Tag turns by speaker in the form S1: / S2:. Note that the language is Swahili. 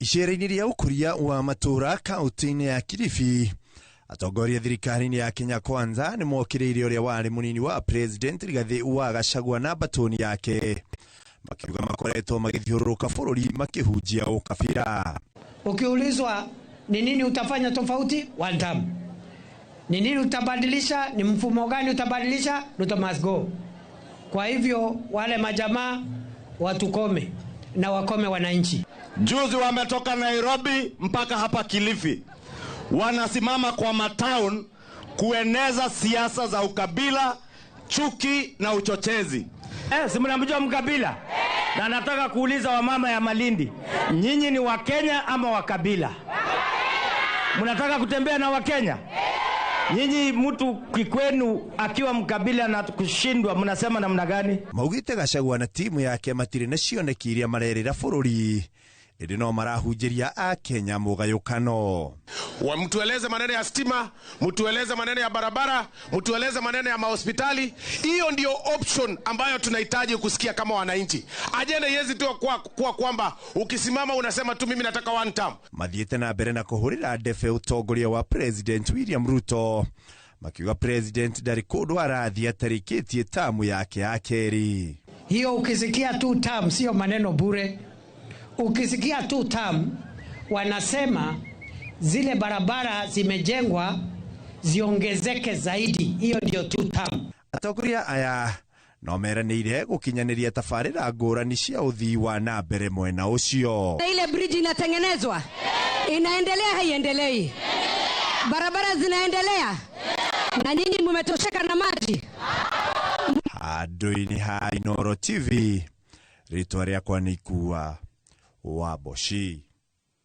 S1: Icera-inĩ rĩa ũkũria wa matũũra kaunti-inĩ ya Kilifi, atongoria thirikari-inĩ ya Kenya Kwanza nĩ mokĩrĩire ũrĩa warĩ mũnini wa President Rigathĩ wa Gachagua na mbatũni yake, makiuga makoretwo magĩthiũrũrũka bũrũri makĩhunjia ũkabira.
S2: Ukiulizwa ni nini utafanya tofauti, one term. Ni nini utabadilisha, ni mfumo gani utabadilisha, Ruto must go. Kwa hivyo wale majamaa watukome na wakome wananchi.
S3: Juzi wametoka Nairobi mpaka hapa Kilifi, wanasimama kwa matown kueneza siasa za ukabila, chuki na uchochezi.
S4: Si mnamjua mkabila? Na nataka kuuliza wamama ya Malindi, nyinyi ni Wakenya ama wakabila? Mnataka kutembea na Wakenya? Nyinyi mtu kikwenu akiwa mkabila na kushindwa mnasema namna gani?
S1: Maugite Gachagua na timu yake matirĩ na cioneki iria marerĩra bũrũri, ĩndĩ no marahunjĩria akenya mũgayũkano.
S5: Mtueleze maneno ya stima, mtueleze maneno ya barabara, mtueleze maneno ya mahospitali. Hiyo ndio option ambayo tunahitaji kusikia kama wananchi. Ajenda iwezi tu kuwa kwamba ukisimama unasema tu mimi nataka one term.
S1: Mathiĩte na mbere na kũhũrĩra ndebe ũtongoria wa President William Ruto, makiuga President ndarĩ kũndũ arathiĩ atarĩkĩtie tamu yake ya kerĩ.
S2: Hiyo ukisikia two term sio maneno bure. Ukisikia two term wanasema zile barabara zimejengwa ziongezeke zaidi, hiyo ndio two term.
S1: Atongoria aya no meranĩire gũkinyanĩria tabarĩra ngũrani cia ũthii wa na mbere mwena ũcio.
S6: Na ile bridge inatengenezwa, inaendelea haiendelei? Barabara zinaendelea? Na nyinyi mmetosheka na maji?
S1: Handũ-inĩ ha Inooro TV, rĩtwa rĩakwa nĩ Ikua wa Mboci.